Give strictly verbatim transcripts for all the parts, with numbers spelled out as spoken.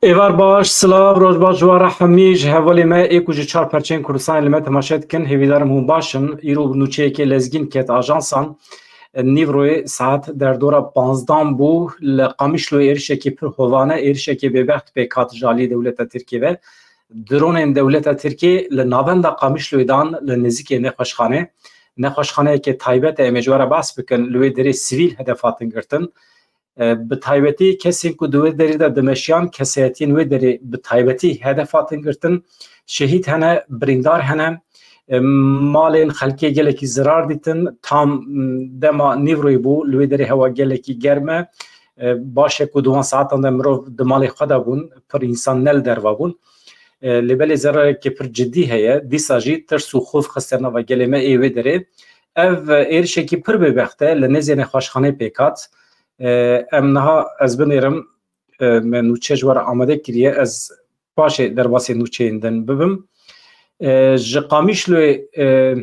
Êvar baş, silav, roj baş ji we re hemî ji hevalê me ê ku ji çar perçeyên Kurdistanê li me temaşe dikin, hêvîdarim hûn baş in. Îro bi nûçeyekê lezgîn ket ajansan. Nîvroyê saet derdora panzdan bû. Li Qamişloyê êrişekî pir hovane, êrişekê bêbext pêk hat ji alî dewleta Tirkiyê ve. Dronên dewleta Tirkiyê li navenda Qamişloyê dan li nêzîkê nexweşxanê. Nexweşxaneyeke taybet e, em ê ji we re behs bikin, li wê derê sivîl hedef hatin girtin. E, bi taybetî kesên ku di wê derê de dimeşiyan, kesayetiyên wê derê bi taybetî hedef hatin girtin. Şehîd hene, birîndar hene. E, malên xelkê gelekî zirar dîtin. Tam, m, dema nîvroyê bû, li wê derê hewa gelekî germ e. E, baş e ku di wan saetan de mirov di malê xwe de bûn, pir însan ne li derve bûn. E, lê belê zerarekî pir cidî heye. Dîsa jî tirs û xof xiste nava gelê me ê wê derê. Ev, e, êrişekî pir bêbext e, li nêzê nexweşxanê pêk hat. E, em niha, ez binêrim, e, me nûçe ji we re amade kiriye, ez paşê derbasê nûçeyên din bibim. E, ji Qamişloyê, e,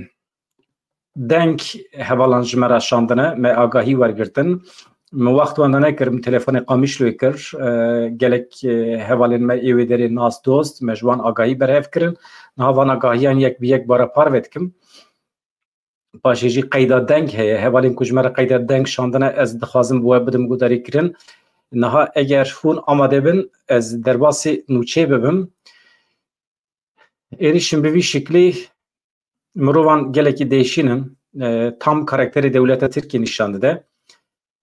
deng hevalan ji me re şandine, me agahî wergirtin. Min wext wenda nekir, min telefonê Qamişloyê kir. E, gelek, e, hevalên me ê wê derê nas dost, me ji wan agahî berhev kirin. Niha van agahiyan yek bi yek bi we re parve dikim. Paşê jî qeyda deng heye. Hevalên ku ji me re qeyda deng şandine, ez dixwazim bi we bidim guhdarîkirin. Niha eger hûn amade bin, ez derbasî nûçeyê bibim. Êrişin bi vî şiklî mirovan gelekî değişîn in. E, tam karakterê dewleta Tirkiyê nîşan dide.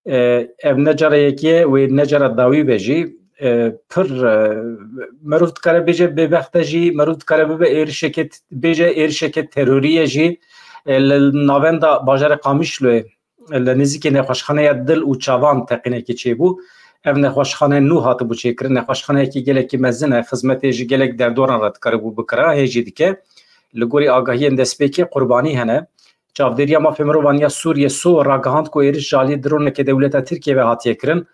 E, ev ne cara yekê ye, wê ne cara dawî be jî. E, pir, e, merov dikare bêje bêbext e jî, merov dikare bibe êrişeke, bêje êrişeke terorî ye jî. E, li navenda bajarê Qamişloyê, li nêzîkê nexweşxaneya Dil û Çavan teqînekê çêbû. Ev nexweşxane nû hatibû çêkirin. Nexweşxaneyekî gelekî mezin e, xizmetê ji gelek derdoran re dikaribû bikira, hê jî dike. Li gorî agahiyên destpêkê qurbanî hene. Çavdêriya Mafê Mirovan ya Sûriyê, SOHO, ragihand ku êriş ji alî droneke dewleta Tirkiyê ve hatiye kirin.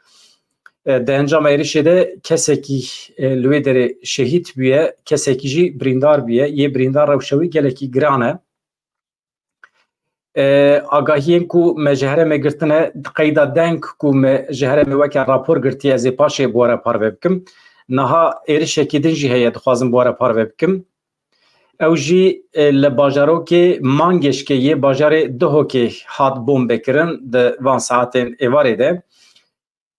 E, di encama êrişê de kesekî, e, li wê derê şehîd bûye, kesekî jî birîndar bûye. Yê birîndar rewşa wî gelekî giran e. E, agahiyên ku me ji herêmê girtine, di qeyda deng ku me ji herêmê weke rapor girtiye, ez ê paşê bi we re parve bikim. Niha êrişekî din jî heye, dixwazim bi we re parve bikim. Ew jî, e, li bajarokê Mangeşkê yê bajarê Duhokê hat bombekirin di van saetên êvarê de.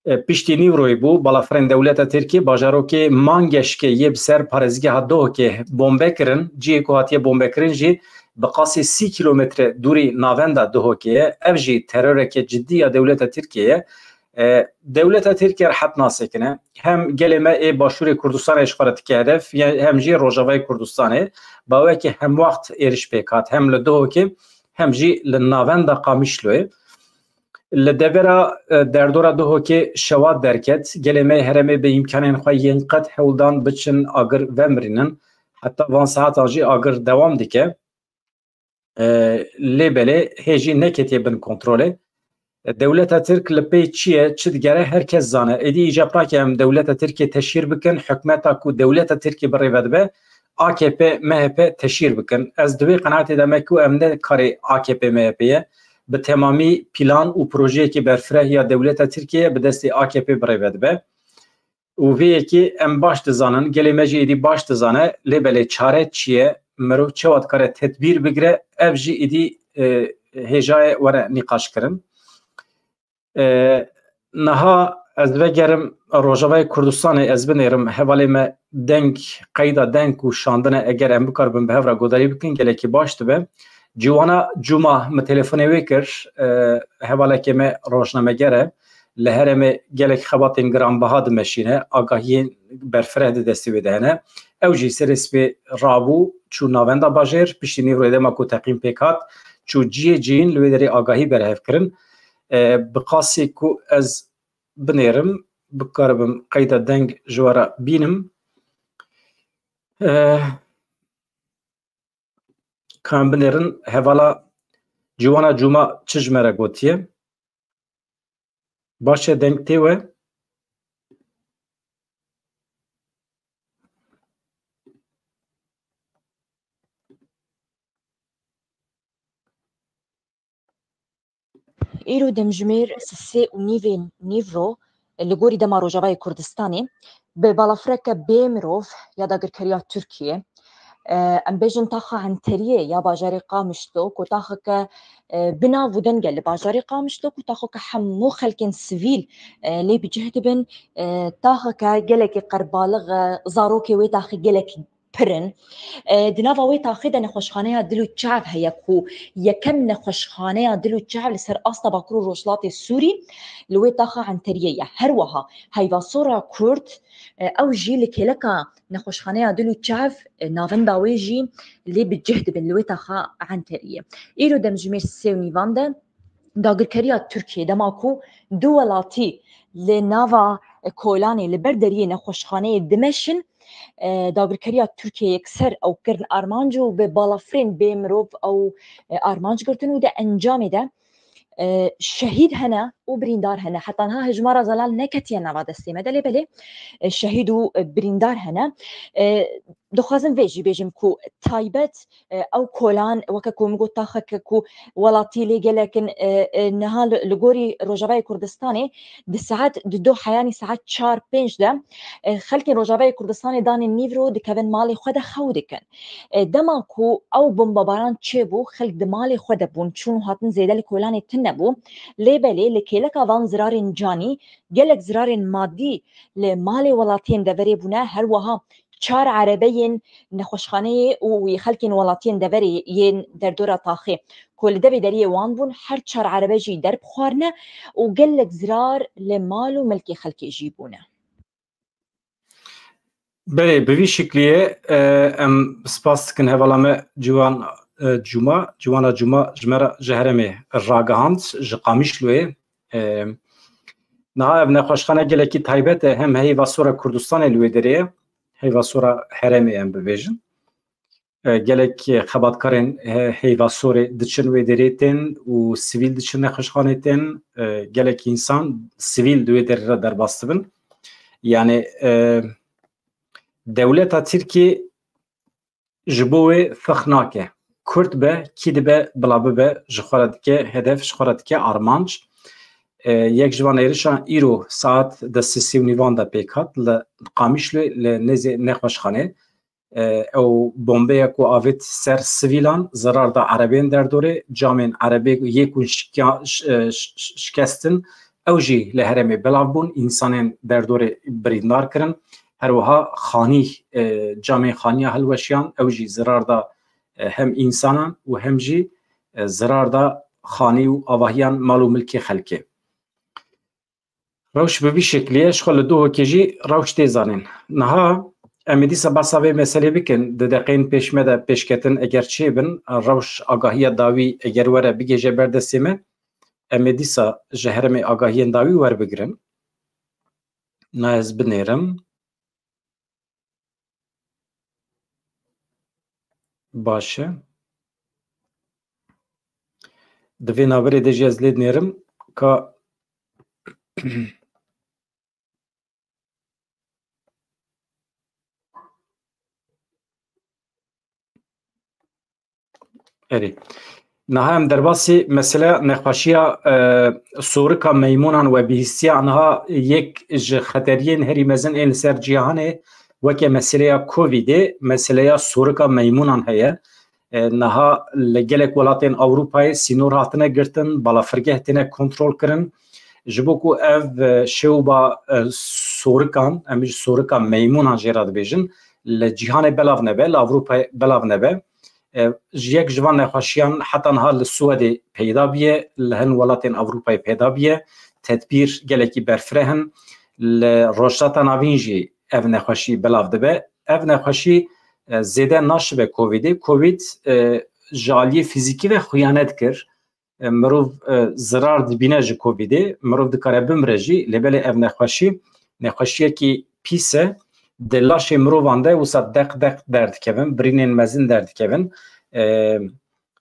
E, piştî nîvroyê bû, balafirên dewleta Tirkiyê bajarokê Mangeşkê yê bi ser parêzgeha Duhokê bombe kirin. Cihê ku hatiye bombekirin jî bi qasî sî kîlometre dûrî navenda Duhokê ye. Ev jî teroreke cidî ya dewleta Tirkiyê ye. E, dewleta Tirkiyê rehet nasekine. Hem gelê me ê Başûrê Kurdistanê ji xwe re dike hedef, ye-, hem jî Rojavayê Kurdistanê. Bawekî hemwext êriş pêk hat, hem li Duhokê, hem jî li navenda Qamişloyê. Li devera, e, derdora Duhokê şewat derket. Gelê me yê herêmê bi îmkanên xwe yên qet hewl dan biçin agir vemirînin. Heta van saetan jî agir dewam dike. E, lê belê hê jî neketiye bin kontrolê. E, dewleta Tirk li pê çi ye, çi digere, her kes zane. Êdî îcab nake em dewleta Tirkiyê teşhîr bikin, hikûmeta ku dewleta Tirkiyê bi rê ve dibe, A K P, M H P teşhîr bikin. Ez di wê qenaetê de me ku em ne karê A K P M H P ye, bi temamî plan û projeyekî berfireh ya dewleta Tirkiyê bi destê A K P bi rê ve dibe. Û vê yekê em baş dizanin, gelê me jî êdî baş dizane, lê belê çare çi ye? Mirov çawa dikare tedbîr bigire? Ev jî êdî, e, hêja ye were nîqaşkirin. E, niha ez vegerim Rojavayê Kurdistanê, ez binêrim hevalê me deng, qeyda deng û şandine, eger em bikaribin bi hev re guhdarî bikin, gelekî baş dibe. Ciwana Cuma min telefonê wê kir, e, hevalekê me rojnameger e. Li herêmê gelek xebatên giranbiha dimeşîne, agahiyên berfireh di destê wê de hene. Ew jî serê sibê rabû, çû navenda bajêr, piştî nîvroyê dema ku teqîn pêk hat, çû cihê cihîn li wê derê agahî berhev kirin. E, bi qasî ku ez binêrim, bikaribim qeyda deng ji we re bînim. E, ka em binêrin, hevala Ciwana Cuma çi ji me re gotiye? Baş e, deng tê we? Îro demjimêr sisê û nîvê nîvro, Li gorî dema Rojavayê Kurdistanê bi balafireke bê mirov ya dagirkeriya Tirkiyê, e, em bêjin taxa Enteriyê ya bajarê Qamişlo, ku taxeke, e, binav û deng e li bajarê Qamişlo, ku taxeke hemû xelkên sivîl, e, lê bi cih dibin, e, taxeke gelekî qerbalix e, zarokê wê taxê gelek pir in. E, di nava wê taxê de nexweşxaneya dil û çav heye ku yekem nexweşxaneya dil û çav li ser asta Bakur û Rojhilatê Sûrî li wê taxa Enteriyê ye. Her wiha Heyvasora Kurd, e, ew jî li kêleka nexweşxaneya dil û çav, e, navenda wê jî lê bi cih dibin li wê taxa Enteriyê. Îro demjimêr sê û nîvan de dagirkeriya Tirkiyê dema ku du welatî li nava, e, kolanê li ber deriyê nexweşxaneyê dimeşin, e, dagirkeriya Tirkiyê yekser ew kirin armanc û bi balafirên bê mirov ew, e, armanc girtin û di encamê de, e, şehîd hene û birîndar hene. Heta niha hejmara zelal neketiye nava destê me de, lê belê, e, şehîd û, e, birîndar hene. E, dixwazim vê jî bêjim ku taybet, e, ew kolan, weke ku min got, taxeke ku welatî lê gelek in, e, e, niha li, li gorî Rojavayê Kurdistanê di saet di doh heyanî saet çar pênc de, e, xelkên Rojavayê Kurdistanê danên nîvro dikevin malê xwe de xew dikin. E, dema ku ew bombebaran çêbû, xelk di malê xwe de bûn, çûn û hatin zêde li kolanê tune bû. Lê belê li kêleka van zirarên canî gelek zirarên madî li malê welatiyên deverê bûne, her wiha çar erebeyên nexweşxaneyê û wî xelkên welatiyên deverê yên derdora taxê ku li devê deriyê wan bûn, her çar erebe jî derb xwarine û gelek zirar li mal û milkê xelkê jî bûne. Belê, bi vî şiklî ye. E, em spas dikin hevala me Ciwan, e, Cuma, Ciwana Cuma ji me re ji herêmê ragihand, ji Qamişloyê. E, niha ev nexweşxane gelekî taybet e, hem heyva sora Kurdistanê li wê derê ye, heyva sora herêmê em bibêjin. E, gelek xebatkarên, e, heyva sorê diçin wê derê tên û sivîl diçin nexweşxanê tên. E, gelek însan sivîl di wê derê re derbas dibin. Yani, e, dewleta Tirkiyê ji bo wê fix nake. Kurd be, kî dibe, bila bibe, ji xwe re dike hedef, ji xwe re dike armanc. E, yek ji van êrişan îro saet destê sê û nîvan de pêk hat, li Qamişlo, li nêzê nexweşxanê. E, ew bombeya ku avêt ser sivîlan, zerar da erebên derdorê, camên erebê yê ku şikiya-, ş-, e, ş-, ş-, şikestin, ew jî li herêmê belav bûn, însanên derdorê birîndar kirin. Her wiha xanî, e, camên xaniya hilweşiyan, ew jî zerar da, e, hem însanan û hem jî, e, zerar da xanî û avahiyan, mal û milkê xelkê. Rewş bi vî şeklî ye, ji xwe li Duhokê jî rewş tê zanîn. Niha em ê dîsa behsa vê meselê bikin, di deqeyên pêş me de pêşketin eger çêbin, rewş agahiya dawî eger were bigihêje ber destê me, em ê dîsa ji herêmê agahiyên dawî werbigirin. Na ez binêrim. Baş e. Di vê navberê de jî ez lê dinêrim ka Erê. Niha em derbasî mesele nexweşiya, e, sorika meymûnan we bihîstiya. Niha yek ji xeteriyên herî mezin ên li ser cîhanê weke meseleya Covidê, meseleya sorika meymûnan heye. E, niha li gelek welatên Ewropayê sînor hatine girtin, balafirgeh têne kontrol kirin. Ji bo ku ev, e, şewba, e, sorikan, em ji sorika meymûnan jê re dibêjin, li cîhanê belav nebe, li Ewropayê belav nebe. E, ji yek ji van nexweşiyan heta niha li Swedê peyda bûye, li hin welatên Ewropayê peyda bûye. Tedbîr gelekî berfireh in. Li Rojhilata Navîn jî ev nexweşî belav dibe. Ev nexweşî, e, zêde naşibe Covidê. Covid, e, ji aliyê fîzîkî ve xuyanet kir. E, mirov, e, zirar dibîne ji Covidê, mirov dikare bimire jî, lê belê ev nexweşî, nexweşiyekî pîs e. Di laşê mirovan de wisa deq deq derdikevin, birînên mezin derdikevin. E,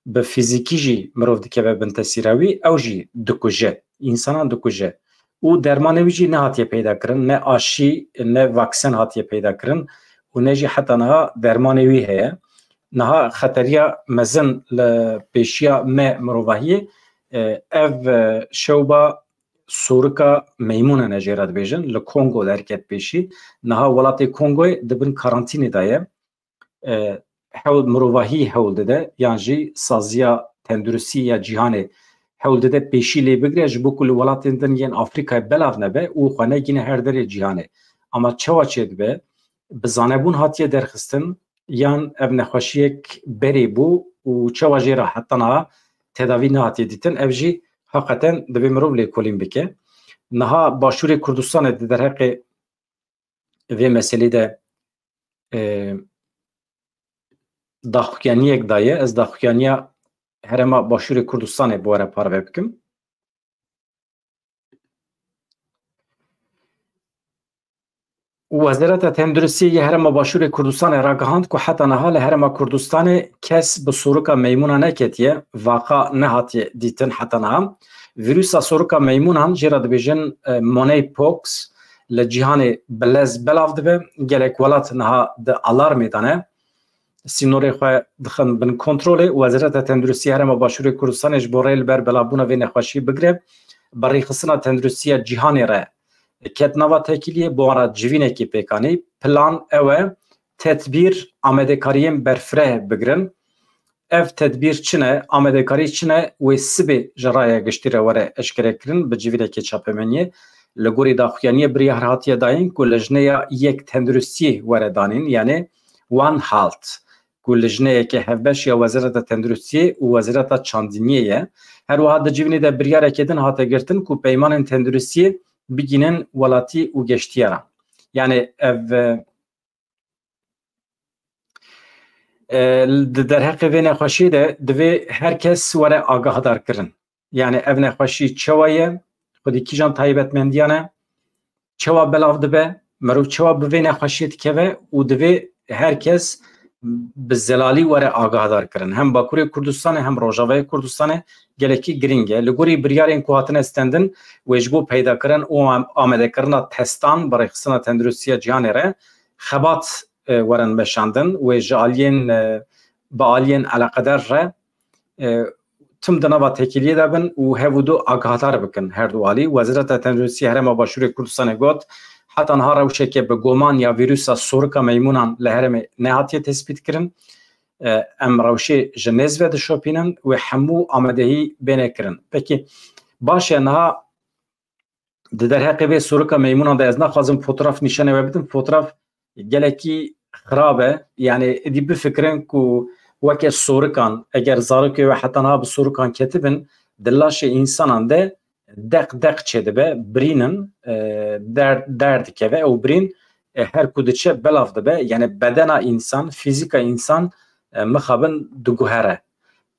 bi fîzîkî jî mirov dikeve bin tesîra wî, ew jî dikuje, însanan dikuje. Û dermanê wî jî nehatiye peyda kirin, ne aşî, ne vaksen hatiye peyda kirin û ne jî heta niha dermanê wî heye. Niha xeteriya mezin li pêşiya me mirovahiyê, e, ev, e, şewba sorika meymûnan e jê re dibêjin, li Kongo derket pêşî. Niha welatê Kongoyê di bin karantînê de ye. E, hewl, mirovahî hewl dide, yan jî saziya tenduristî ya cîhanê hewl dide pêşî lê bigire, ji bo ku li welatên din yên Afrîkayê belav nebe û xwe negîne her derê cîhanê. Ama çawa çêdibe? Bi zanebûn hatiye derxistin, yan ev nexweşiyek berê bû û çawa jê re heta niha tedavî nehatiye dîtin, ev jî heqeten divê mirov lêkolîn bike. Niha Başûrê Kurdistanê di derheqê vê meselê de, e, daxuyaniyek daye. Ez daxuyaniya Herêma Başûrê Kurdistanê bi we re parve bikim. Wezareta Tenduristiyê yê Herêma Başûrê Kurdistanê ragihand ku heta niha li Herêma Kurdistanê kes bi sorika meymûna neketiye, vaqa nehatiye dîtin heta niha. Vîrusa sorika meymûnan jê re dibêjin, e, monkeypox, li cîhanê bi lez belav dibe. Gelek welat niha di alarmê de ne. Sînorê xwe dixin bin kontrolê. Wezareta Tenduristiyê Herêma Başûrê Kurdistanê ji bo rê li ber belavbûna vê nexweşiyê bigire, bi rêxistina tenduristiya cîhanê re ket nava tekiliyê, bi wan re civînekê pêk anî. Plan ew e, tedbîr, amadekariyên berfireh bigirin. Ev tedbîr çi ne, amadekarî çi ne, wê sibê ji raya giştî re were eşkerekirin bi civînekê çapemeniyê. Li gorî daxuyaniyê biryar hatiye dayîn ku lijneya yek tenduristiyê were danîn, yanî One Health, ku lijneyeke hevbeş ya Wezareta Tenduristiyê û Wezareta Çandiniyê ye. Her wiha di civînê de biryareke din hate girtin ku peymanên tenduristiyê bigînin welatî û geştiyaran. Yanî ev, e, e, di derheqê vê nexweşiyê de divê her kes were agahdar kirin. Yanî ev nexweşî çawa ye? Xwedî kîjan taybetmendiyan e? Çawa belav dibe? Mirov çawa bi vê nexweşiyê dikeve û divê her kes bi zelalî were agahdar kirin. Hem Bakurê Kurdistanê hem Rojavayê Kurdistanê gelekî girîng e. Li gorî biryarên ku hatine stendin, wê ji bo peydakirin û am-, amadekirina testan bi rêxistina tenduristiya cîhanê re xebat, e, werin meşandin. Wê ji aliyên, e, bi aliyên eleqedar re, e, tim di nava têkiliyê de bin û hev û du agahdar bikin her du alî. Wezareta Tenduristiyê Herêma Başûrê Kurdistanê got, heta niha rewşeke bi goman ya vîrusa sorika meymûnan li herêmê nehatiye tespît kirin. E, em rewşê ji nêz ve dişopînin, wê hemû amadehî bêne kirin. Pekî, baş e, niha di derheqê vê sorika meymûnan de ez naxwazim fotoğraf nîşanê we bidim. Fotoğraf gelekî xirab e. Yanî, êdî bifikirin ku weke sorikan, eger zarokê we heta niha bi sorikan ketibin, di laşê însanan de deq deq çêdibe, birînin, e, der-, derdikeve, ew birîn, e, her ku diçe belav dibe. Yanî bedena însan, fîzîka însan, e, mixabin diguhere.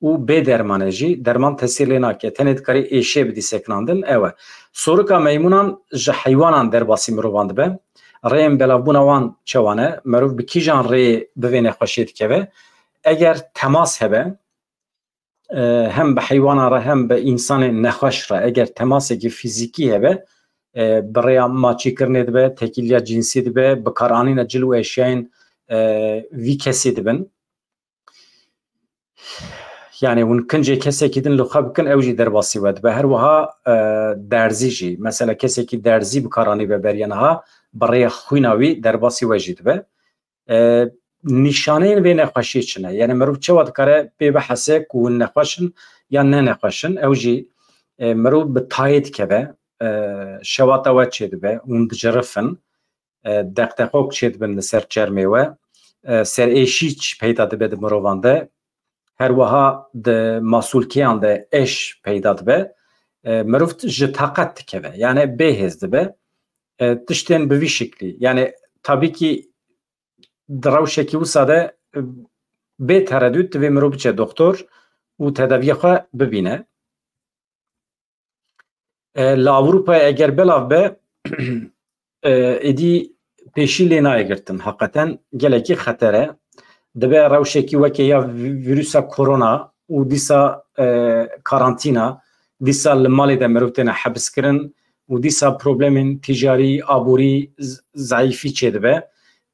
Û bê dermanê jî, derman tesîr lê nake. Tenê dikarî êşê bidî sekinandin, ew e. Sorika meymûnan ji heywanan derbasî mirovan dibe. Rêyên belavbûna wan çawa ne? Mirov bi kîjan rêyê bi vê nexweşiyê dikeve? Eger temas hebe, e, hem bi heywanan re hem bi însanên nexweş re, eger temasekî fîzîkî hebe, e, bi rêya maçîkirinê dibe, têkiliya cînsî dibe, bikaranîna cil û eşyayên, e, vî kesî dibin. Yanî hûn kincê kesekî din li xwe bikin, ew jî derbasî we dibe. Her wiha, e, derzî jî. Mesela kesekî derzî bi kar anî be beriya niha, bi rêya xwîna wî derbasî we jî dibe. E, nîşaneyên vê nexweşiyê çi ne? Yanî mirov çawa dikare pê bihese ku hûn nexweş in yan ne nexweş in? Ew jî, e, mirov bi tayê dikeve, e, şewata we çêdibe, hûn dicerifin, e, deqdeqok çêdibin li ser çermê we, e, serêşî ç-, peyda dibe di mirovan de. Her wiha di masûlkeyan de êş peyda dibe. E, mirov t-, ji taqet dikeve, yani bêhêz dibe. E, tiştên bi vî şiklî. Yani tabî kî di rewşekî wisa de, e, bê teredût divê mirov biçe doktor û tedaviya xwe bibîne. E, li Ewropayê eger belav be, e, êdî pêşî lê nayê girtin. Heqeten gelekî xeter e. Dibe rewşekî weke ya vî-, vîrusa korona û dîsa, e, karantîna, dîsa li malê de mirov têne hebiskirin û dîsa problemên tîcarî, aborî, z-, zayîfî çêdibe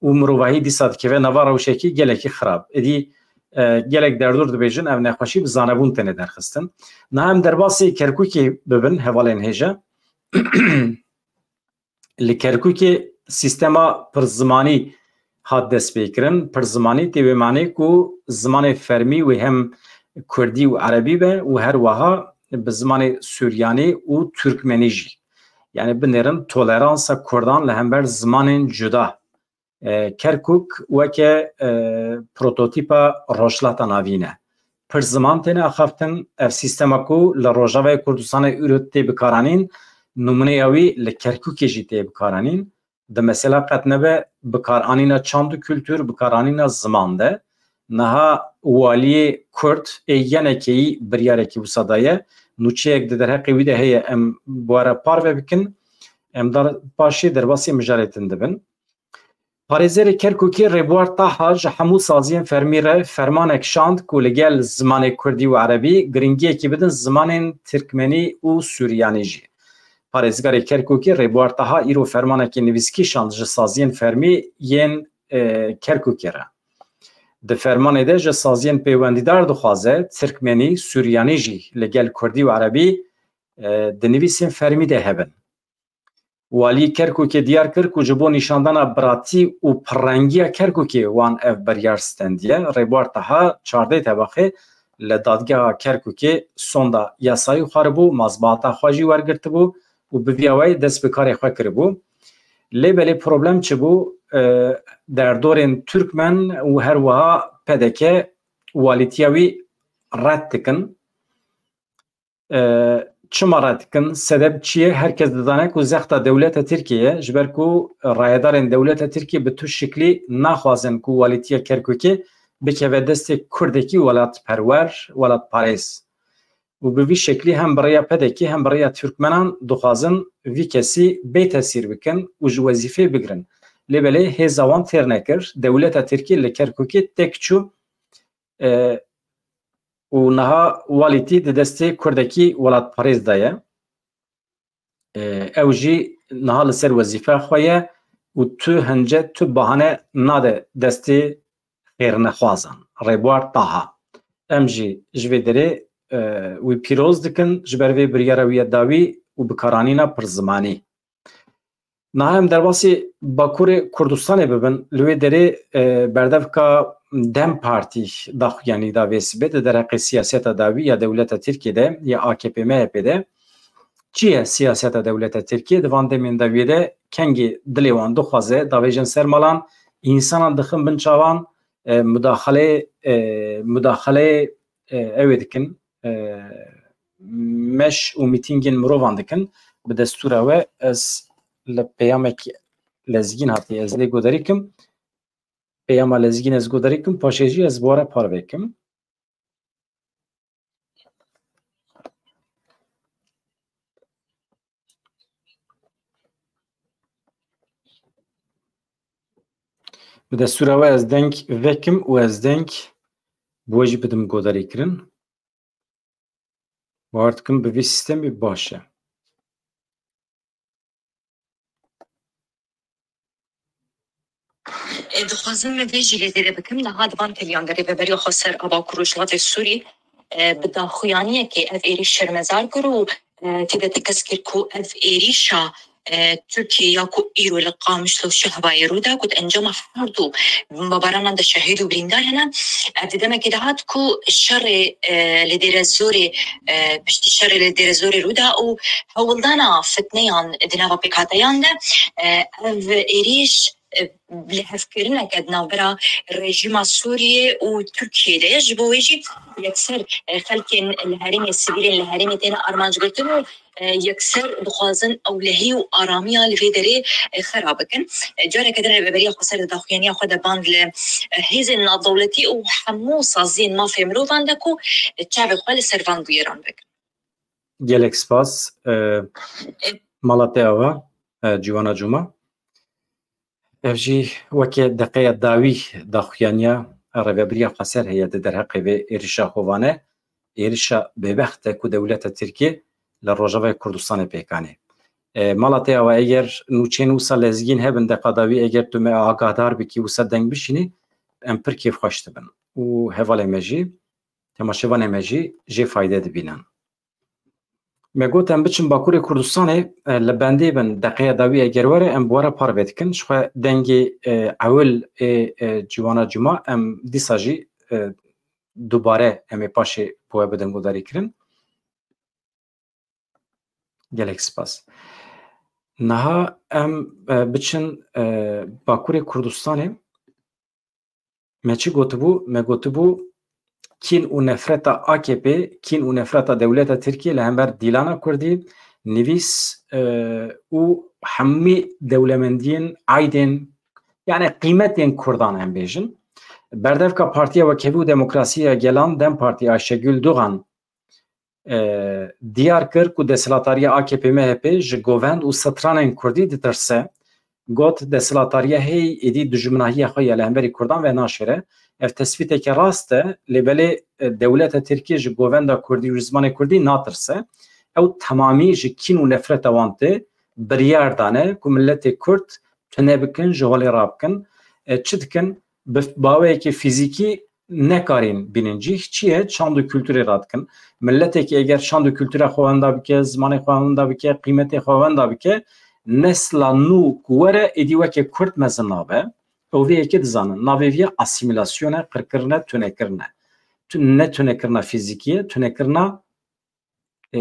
û mirovahî dîsa dikeve nava rewşekî gelekî xirab. Êdî, e, gelek derdor dibêjin, ev nexweşî bi zanebûn têne derxistin. Niha em derbasî Kerkûkê bibin, hevalên hêja. Li Kerkûkê sîstema pirzimanî hat destpêkirin. Pirzimanî tê wê manê ku zimanê fermî wê hem kurdî û erebî be û her wiha bi zimanê suryanî û tirkmenî jî. Yani binêrin toleransa kurdan li hember zimanên cuda. E, Kerkûk weke, e, prototîpa Rojhilata Navîn e. Pir ziman têne axaftin, ev sîstema ku li Rojavayê Kurdistanê îro tê bikaranîn, nimûneya wî li Kerkûkê jî tê bikaranîn. Di mesela qet nebe bikaranîna çand û kultur, bikaranîna ziman de. Niha waliyê Kurd ê yenekeyî biryarekî wisa daye. Nûçeyek di derheqê wî de heye, em bi we re parve bikin. Em dar paşê derbasî mijarê din dibin. Parêzerê Kerkûkê Rêbuar Taha ji hemû saziyên fermî re fermanek şand ku li gel zimanê kurdî û erebî giringiyekî bidin zimanên tirkmenî û suryanî jî. Parêzgarê Kerkûkê Rêbuar Taha îro fermanekî nivîskî şand ji saziyên fermî yên, e, Kerkûkê re. Di fermanê de ji saziyên pêwendîdar dixwaze tirkmenî, suryanî jî li gel kurdî û erebî, e, di nivîsên fermî de hebin. Walî Kerkûkê diyar kir ku ji bo nîşandana biratî û pirrengiya Kerkûkê wan ev biryar stendiye. Rêbuar Taha çardeh Tebaxê li dadgeha Kerkûkê sonda yasayî xwaribû, mazbata xwe jî wergirtibû û bi vî awayî dest bi karê xwe kiribû. Lê belê problem çi bû? E, derdorên Tirkmen û her wiha P D K walîtiya wî red dikin. E, çima red dikin? Sebeb çi ye? Her kes dizane ku zexta dewleta Tirkiyê ye, ji ber ku rayedarên dewleta Tirkiyê bi tu şiklî naxwazin ku walîtiya Kerkûkê bikeve destê kurdekî welatperwer, welatparêz. Û bi vî şeklî hem bi rêya P D K hem bi rêya Tirkmenan dixwazin vî kesî bê tesîr bikin û ji wezîfeyê bigirin. Lê belê hêza wan têr nekir. Dewleta Tirkiyê li Kerkûkê tek çû, e, û niha walîtî di destê kurdekî welatparêz de ye. E, ew jî niha li ser wezîfeya xwe ye û tu hince tu bahane nade destê xêrnexwazan. Rêbuar Taha. Em jî ji vê derê, e, wî pîroz dikin ji ber vê biryara wî ya dawî û bikaranîna pirzimanî. Niha em derbasî Bakurê Kurdistanê bibin, li wê derê, e, berdevka DEM Partî daxuyanî da vê sibê di derheqê siyaseta dawî ya dewleta Tirkiyê de, ya A K P M H P de. Çi ye siyaseta dewleta Tirkiyê? Di van demên dawiyê de kengê dilê wan dixwaze davêjin ser malan, însanan dixin bin çavan, e, mudaxaleyê, e, mudaxaleyê, e, ew ê dikin, e, meş û mîtîngên mirovan dikin. Bi destûra we ez li peyamek lezgîn hatî ez lê godarî kim. Peyama lezgîn ez godarî kim, paşê jî ez bi we re parve kim. Bi destûra we ez deng vekim û ez deng bi we jî bidim godarîkirin. Bawer dikim bi vî sîstemî baş e. E, dixwazim me vê jî lê zêde bikim. Niha di van keliyan de Rêveberiya Xweser a Bakur Rojhilatê Sûrî, e, bi daxuyaniyekê ev êrîş şermezar kir û, e, tê de tekez kir ku ev êrîşa, e, Tirkiye ya ku îro li Qamişlo Şehbayê rû da, ku di encama her du bombabaranan de şehîd û birîndar hene. Ev di demekê de hat ku şerê, e, li Dêrezorê, e, piştî şerê li Dêrezorê rû da û hewldana fitneyan di nava pêkhateyan de, e, ev êrîş, e, lihevkirineke di navbera rejîma Sûriyê û Tirkiyê de ye. Ji bo wê jî yekser, e, xelkên li herêmê, sivîlên li herêmê têne armancgirtin û, e, yekser dixwazin ewlehî û aramiya li vê derê, e, xera bikin. E, careke din Rêveberiya Xweser di daxuyaniya xwe de band li, e, hêzên navdewletî û hemû saziyên mafê mirovan de ku, e, çavê xwe li ser van bûyeran bikin. Gelek spas. E, E, mala te ava, e, Ciwana Cuma. Ev jî weke deqeya dawî daxuyaniya Rêveberiya Xweser heye di derheqê vê êrişa hovane, êrişa bêbext e ku dewleta Tirkiyê li Rojavayê Kurdistanê pêk anî. E, mala te ava, eger nûçeyên wisa lezgîn hebin deqa dawî, eger tu me agahdar bikî, wisa deng bişînî, em pir kêfxweş dibin. Û hevalê me jî, temaşevanê me jî jê fayde dibînin. Me got em biçin Bakurê Kurdistanê, e, li bendê bin, deqeya dawî eger were, em bi we re parve dikin. Ji xwe dengê, e, ewil ê, e, ciwana cuma, em dîsa jî, e, dubare em ê paşê bi we bidin guhdarîkirin. Gelek spas. Niha em, e, biçin, e, Bakurê Kurdistanê. Me çi gotibû? Me gotibû, kîn û nefreta A K P, kîn û nefreta dewleta Tirkiyê li hember dîlana Kurdî, nivîs, e, û hemî dewlemendiyên, aydên, yani qîmetên Kurdan em bêjin. Berdevka Partiya Wekhevî û Demokrasî ya Gelan, DEM Partî, Ayşegül Doğan, e, diyar kir ku desthilatdariya A K P M H P ji govend û stranên Kurdî ditirse. Got, desthilatdariya heyî êdî dijminahiya xwe ya li hemberî Kurdan ve naşêre. Ev tespîteke rast e, lê belê, e, dewleta Tirkiyê ji govenda Kurdî û ji zimanê Kurdî natirse. Ew temamî ji kîn û nefreta wan tê, biryar dane ku miletê Kurd tune bikin, ji holê rabikin. E, çi dikin? Bi baweyeke fîzîkî nekarîn bînin cîh. Çi ye? Çand û kulturê radikin. Miletekî eger çand û kultura xwe wenda bike, zimanê xwe wenda bike, qîmetê xwe wenda bike, nesla nû ku were êdî weke Kurd mezin nabe. Ew vê yekê dizanin. Navê vê ye asîmîlasyon e, qirkirin e, tunekirine. Tu-, ne tunekirina fîzîkî ye, tunekirina, e,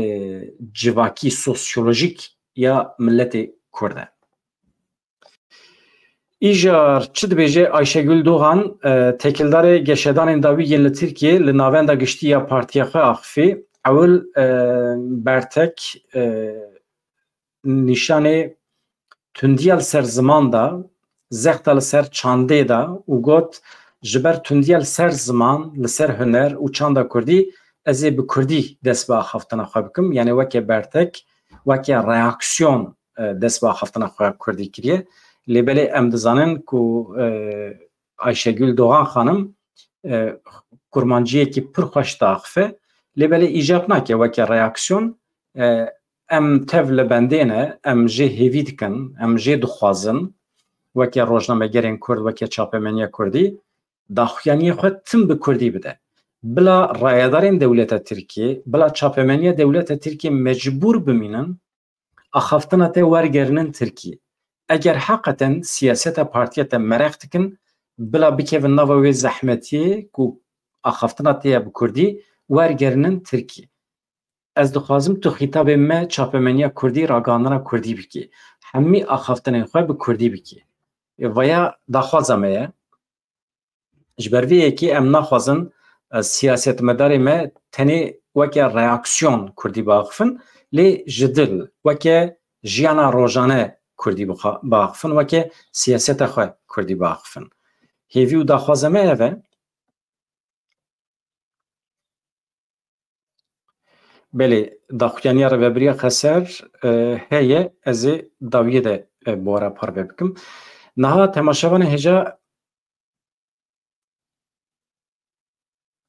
civakî, sosyolojîk ya miletê Kurd e. Îcar çi dibêje Ayşegül Doğan, e, têkildarê geşedanên dawî yên li Tirkiyê li navenda giştî ya partiya xwe axifî. Ewil, e, bertek, e, nîşanê tundiya li ser ziman da, zexta li ser çandê da û got, ji ber tundiya li ser ziman, li ser huner û çanda kurdî, ez ê bi kurdî dest bi axaftina xwe bikim. Yani weke bertek, weke reaksiyon, e, dest bi axaftina xwe kurdî kiriye. Lê belê em dizanin ku, e, Ayşegül Doğan xanim, e, kurmanciyekî pir xweş diaxife. Lê belê îcab nake weke reaksiyon. E, em tev li bendê ne, em jê hêvî dikin, em jê dixwazin, weke rojnamegerên Kurd, weke çapemeniya Kurdî, daxuyaniyê xwe tim bi Kurdî bide. Bila rayedarên dewleta Tirkiyê, bila çapemeniya dewleta Tirkiyê mecbûr bimînin, axaftina te wergerinin Tirkiyê. Eger heqeten siyaseta partiya te mereq dikin, bila bikevin nava wê zehmetiyê ku axaftina te ye bi Kurdî, wergerinin Tirkiyê. Ez dixwazim tu xîtabê me çapemeniya Kurdî, ragihandina Kurdî bikî. Hemî axaftinên xwe bi Kurdî bikî. Vaya daxwaza me ye. Ji ber vê yekê em naxwazin, e, siyasetmedarê me tenê weke reaksiyon Kurdî biaxifin, lê ji dil weke jiyana rojane Kurdî bixa-, biaxifin, weke siyaseta xwe Kurdî biaxifin. Hêvî û daxwaza me ev e. Belê, daxuyaniya Rêveberiya Xeser, e, heye, ez ê dawiyê de, e, bi we re parve bikim. Niha temaşevanê hêja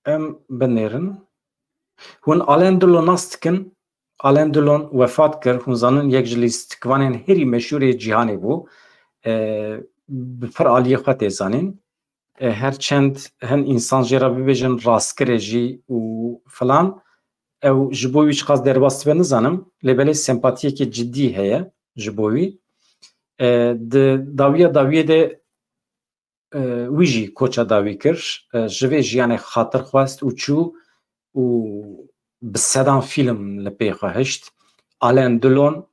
em binêrin. Hûn Alain Delon nas dikin? Alain Delon wefat kir. Hûn zanin, yek ji lîstikvanên herî meşhûr ê cîhanê bû. E, bi pir aliyê xwe tê zanîn. E, her çend hin însan jê re bibêjin rastgirê jî û filan, ew ji bo wî çiqas derbas dibe nizanim, lê belê sempatiyekê cidî heye ji bo wî. E, di dawiya dawiyê de, e, wî jî koça dawî kir. E, ji vê jiyanê xatir xwest û çû û bi sedan fîlm li pê xwe hişt. Alain Delon,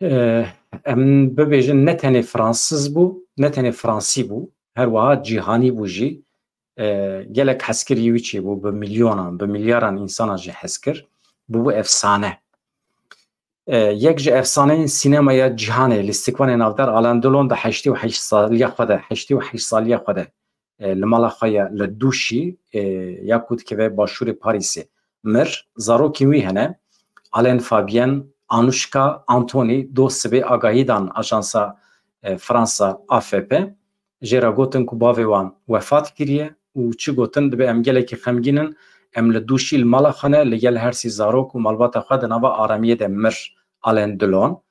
e, em bibêjin ne tenê Fransiz bû, ne tenê Fransî bû, her wiha cîhanî bû jî. E, gelek hezkirî wî çêbû, bi milyonan, bi milyaran însanan jî hez kir. Bûbû efsane. E, yek ji efsaneyên sînemaya cîhanê, lîstikvanê navdar Alain Delon di heştê û heşt saliya xwe de, heştê û heşt saliya xwe de, e, li mala xwe ya li Dûşî, e, ya ku dikeve başûrê Parîsê, mir. Zarokên wî hene, Alain, Fabienne, Anuşka, Anthony, doh sibê agahî dan ajansa, e, Fransa A F P. Jê re gotin ku bavê wan wefat kiriye û çi gotin, dibe em gelekî xemgîn in, em li Dûşî li mala xwe ne, li gel her sî zarok û malbata xwe di nava aramiyê de mir Alain Delon.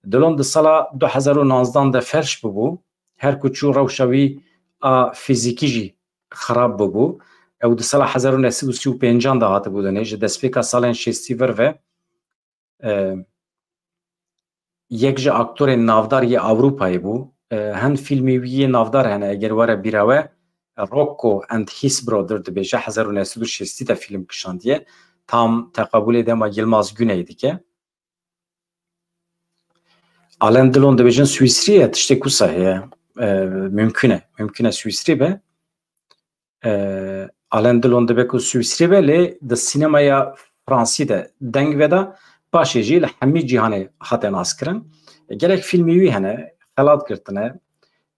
Delon di sala du hezar û nozdan de felç bûbû, her ku çû rewşa wî a fîzîkî jî xirab bûbû. Ew di sala hezar û neh sed û sî û pêncan de hatibû dinê, ji destpêka salên şêstî vir ve E, yek ji aktorên navdar yê Ewropayê bû. E, hin fîlmê wî yê navdar hene, eger were bîra we, Rocco and His Brother dibêje, hezar û neh sed û şêstî de fîlm kişandiye. Tam teqabûlê dema Yilmaz Güney dike. Alain Delon dibêjin Swîsrî ye, tiştê kusa heye. E, mümkün e. Mümkün e Swîsrî be. E, Alain Delon dibe ku Swîsrî be, lê di sînemaya Fransî de deng veda, paşê jî li hemî cîhanê hate naskirin. Gelek fîlmê wî hene, xelat girtine.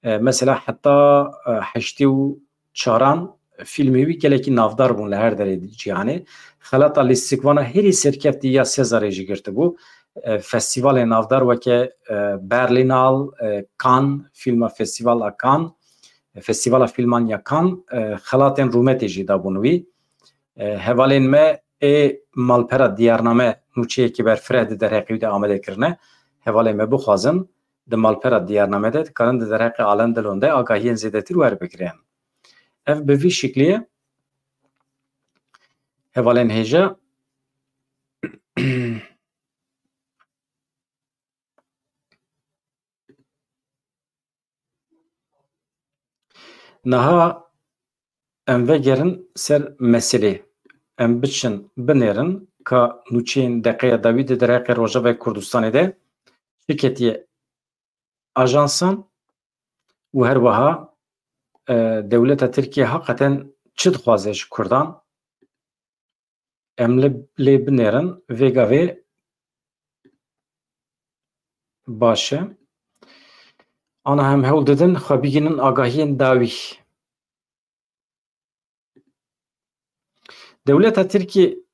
E, mesela heta, e, heştê û çaran fîlmê wî gelekî navdar bûn li her derê cîhanê. Xelata Lîstikvana herî serkeftî ya Sezarê jî girtibû. E, festîvalên navdar weke, e, Berlînal, e, Cannes, fîlma Festîval a Cannes, e, Festîvala Fîlman ya Cannes, e, xelatên rûmetê jî dabûn wî. E, hevalên me ê malpera Diyarname nûçeyekî berfireh di derheqê wî de amade kirine. Hevalên me bixwazin, di malpera Diyarname de dikarin di derheqê Alain Delon de agahiyên zêdetir werbigirin. Ev bi vî şiklî ye. Hevalên hêja. Niha em vegerin ser meselê. Em biçin binêrin ka nûçeyên deqeya dawî di derheqê Rojavayê Kurdistanê de çi ketiye ajansan û her wiha, e, dewleta Tirkiye heqeten çi dixwaze ji Kurdan? Em li, lê binêrin, vê gavê baş e. Ana em hewl didin xwe bigihînin agahiyên dawî. Dewleta Tirkî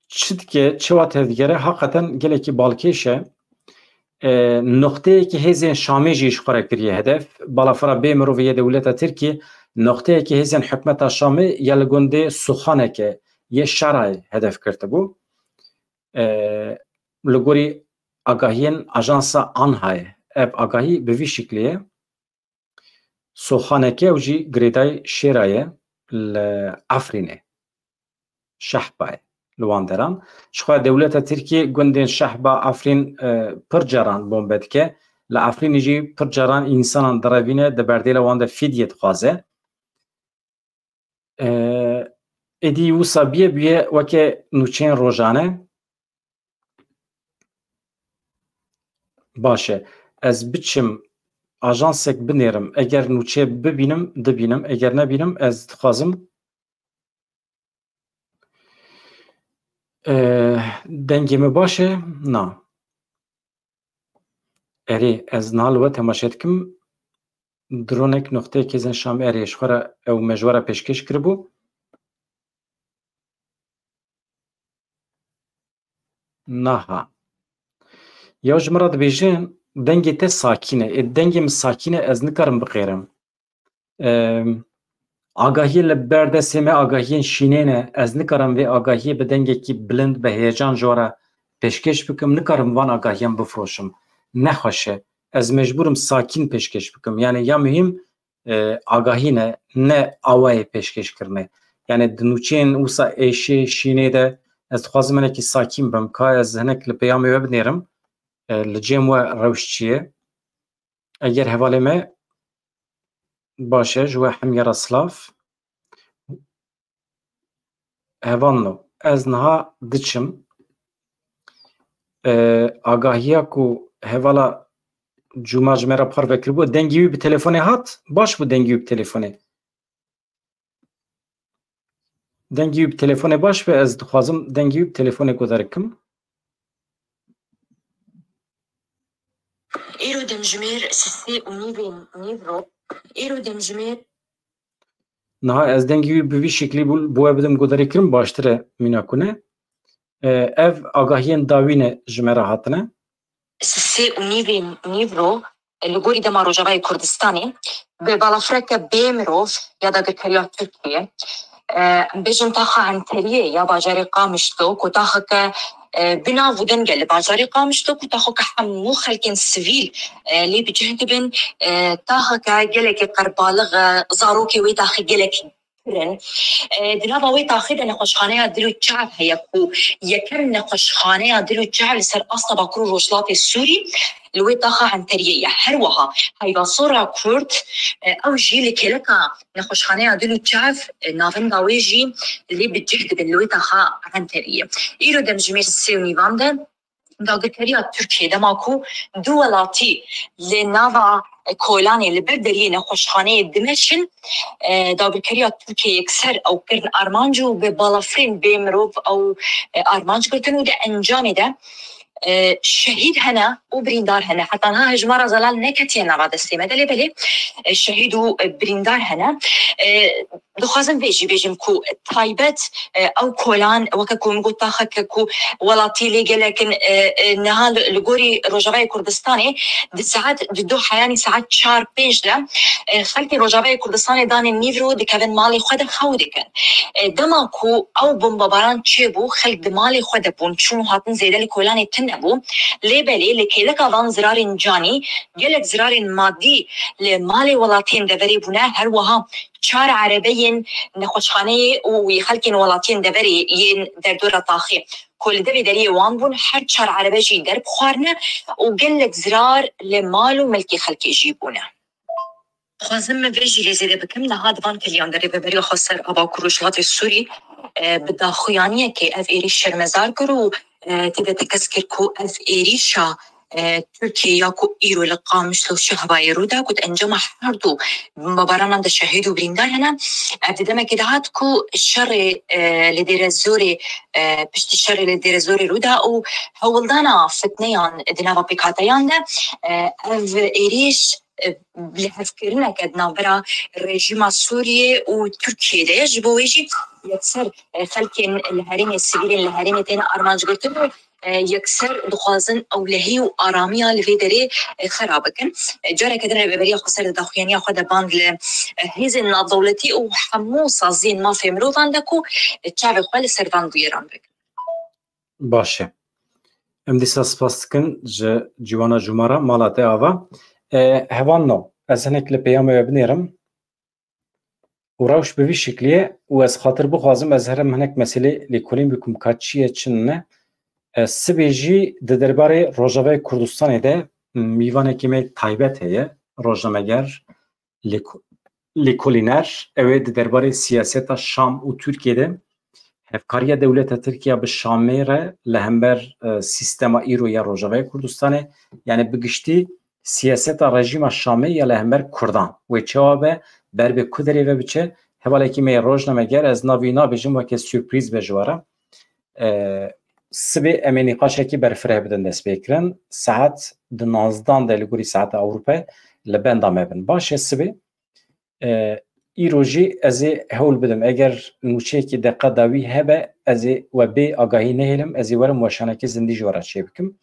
çi dike, çawa tevdigere, heqeten gelekî balkêş e. E, noqteyekî hêzên Şamê jî ji xwe re kiriye hedef. Balafira bê mirovê yê dewleta Tirkî, noqteyekî hêzên hikûmeta Şamê ya li gundê Suxaneke yê Şerayê hedef girtibû. E, li gorî agahiyên ajansa ANHAyê, ev agahî bi vî şiklî ye. Soxaneke ew jî girêdayî Şêra ye li Efrînê. Şehba ye li wan deran. Jixwe dewleta Tirkiyê gundên Şehba, Efrîn, e, pir caran bombe dike. Li Efrînê jî pir caran însanan direvîne, di berdêla wan de fîdye dixwaze. E, êdî wisa bûye, bûye weke nûçeyên rojane. Baş e. Ez biçim ajansek binêrim. Eger nûçe bibînim, dibînim. Eger nebînim, ez dixwazim. E, dengê min baş e? Na. Erê, ez niha li we temaşe dikim. Dronek noqteyê Hêzên Şamê, erê, ji xwe re ew me ji we re pêşkêş kiribû. Naha. Ya ji min re dibêjin, dengê te sakîn e. Ê, dengê min sakîn e, ez nikarim biqêrim. Em, agahiyê li ber destê me agahiyên şînê ne. Ez nikarim vê agahiyê bi dengekî bilind, bi heyecan ji we re pêşkêş bikim. Nikarim van agahiyan bifiroşim. Nexweş e. Ez mecbûr im sakîn pêşkêş bikim. Yani ya muhîm, e, agahî ne, ne awayê pêşkêşkirinê. Yani di nûçeyên wisa êşê, şînê de ez dixwazim hinekî sakîn bim. Ka ez hinek li peyamê we binêrim, e, li cem we rewş çi ye? Eger hevalê me baş e, ji we hemî re silav. Hevalno, ez niha diçim. E, agahiya ku hevala Cuma ji me re parve kiribû, dengê wî bi telefonê hat, baş bû dengê wî bi telefonê. Dengê wî bi telefonê baş be, ez dixwazim dengê wî bi telefonê guhdar kim. Îro demjimêr sisê û nîvê nîvro. Îro demjimêr Niha ez dengê wî bi vî şeklî bû, bi we bidim guhdarîkirin, baştir e mîna ku ne. E, ev agahiyên dawî ne ji me re hatine. Sisê û nîvê nîvro, li gorî dema Rojavayê Kurdistanê, bi balafireke bê mirov ya dagirkeriya Tirkiyê, e, em bêjin taxa Enteriyê ya bajarê Qamişlo, ku taxeke, e, binav û deng e li bajarê Qamişlo, ku taxeke hemû xelkên sivîl, e, lê bi cih dibin, e, taxeke gelekî qerbalix e, zarokê wê taxê gelekî kirin. E, di nava wê taxê de nexweşxaneya dil û çav heye ku yekem nexweşxaneya dil û çav li ser asta Bakur û Rojhilatê Sûrî li wê taxa Enteriyê ye. Her wiha Heyva Sora Kurd, e, ew jî li kêleka nexweşxaneya dil û çav, e, navenda wê jî lê bi cih dibin li wê taxa Enteriyê. Îro demjimêr sê û nîvan de dagirkeriya Tirkiyê dema ku du welatî li nava, e, kolanê li ber deriyê nexweşxaneyê dimeşin, e, dagirkeriya Tirkiyê yekser ew kirin armanc û bi balafirên bê mirov ew, e, armanc girtin û di encamê de, e, şehîd hene û birîndar hene. Heta niha hejmara zelal neketiye nava destê me de, lê belê, e, şehîd û, e, birîndar hene. E, Dixwazim vê jî bêjim ku taybet, e, ew kolan weke ku min got taxeke ku welatî lê gelek in, e, e, niha li, li gorî Rojavayê Kurdistanê di saet di du heyanî saet çar pênc de, e, xelkê Rojavayê Kurdistanê danê nîvro dikevin malê xwe de xew dikin. E, dema ku ew bombebaran çêbû, xelk di malê xwe de bûn, çûn û hatin zêde li kolanê tune bû. Lê belê li kêleka van zirarên canî gelek zirarên madî li malê welatiyên deverê bûne, her wiha çar erebeyên nexweşxaneyê û wî xelkên welatiyên deverê yên derdora taxê ku li devê deriyê wan bûn, her çar erebe jî derbixwarine û gelek zirar li mal û milkê xelkê jî bûne. Dixwazim min vê jî lê zêde bikim, niha di van keliyan de Rêveberiya Xweser a Bakur Rojhilatê Sûrî, e, bi daxuyaniyekê ev êrîş şermezar kir û, e, tê de tekez kir ku ev êrîşa e, Tirkiyê ya ku îro li Qamişlo Şehbayê rû da, ku di encama her du bombebarana de şehîd û birîndar hene. Ev di demekê de hat ku şerê, e, li Dêrezorê, e, piştî şerê li Dêrezorê rû da û hewldana fitneyan di nava pêkhateyan de, e, ev êrîş, e, lihevkirineke di navbera rejîma Sûriyê û Tirkiyê de ye. Ji bo wê jî yekser, e, xelkên li herêmê, sivîlên li herêmê têne armanc girtin û e, yekser dixwazin ewlehî û aramiya li vê derê, e, xera bikin. E, careke din Rêveberiya Xweser di daxuyaniya xwe de bang li, e, hêzên navdewletî û hemû saziyên mafê mirovan de ku, e, çavê xwe li ser van bûyeran bikin. Baş e. Em dîsa spas dikin ji ciwana cumara mala te ava. E, hevalno, ez hinek li peyama we binêrim. Û rewş bi vî şiklî ye û ez xatir bixwazim ez herim hinek meselê lêkolîn bikim ka çi ye çi ne. E, sibê jî di derbarê Rojavayê Kurdistanê de mîvanekî me taybet heye, rojnameger, lêko-, lêkolîner. Ew ê di derbarê siyaseta Şam û Tirkiyê de hevkariya dewleta Tirkiye bi Şamê re li hember, e, sîstema îro ya Rojavayê Kurdistanê, yani bi giştî siyaseta rejîma Şamê ya li hember Kurdan wê çawa be, ber bi ku derê ve biçe, hevalekî me yê rojnameger, ez navî nabêjim weke surprîz be ji we re. E, sibê em ê nîqaşekî berfireh bidin destpêkirin. Saet di nozdan de li gorî saeta Ewrope li benda me bin. Baş e sibê. E, îro jî ez ê hewl bidim. Eger nûçeyekî deqa dawî hebe, ez ê we bê agahî nehêlim, ez ê werim weşanekî zindî ji we re çêbikim.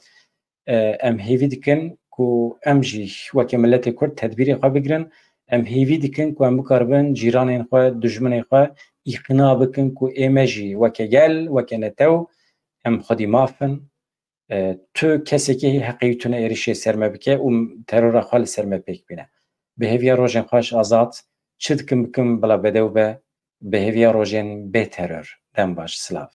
E, em hêvî dikin ku em jî weke miletê Kurd tedbîrê xwe bigirin. Em hêvî dikin ku em bikaribin cîranên xwe, dijminên xwe îqna bikin ku ê me jî weke gel, weke netew, em xwedî maf in. E, tu kesekî heqê wî tune êrişê ser me bike û terora xwe li ser me pêk bîne. Bi hêviya rojên xweş, azad, çi dikim bikim, bila bedew be, bi hêviya rojên bê teror. Dem baş, silav.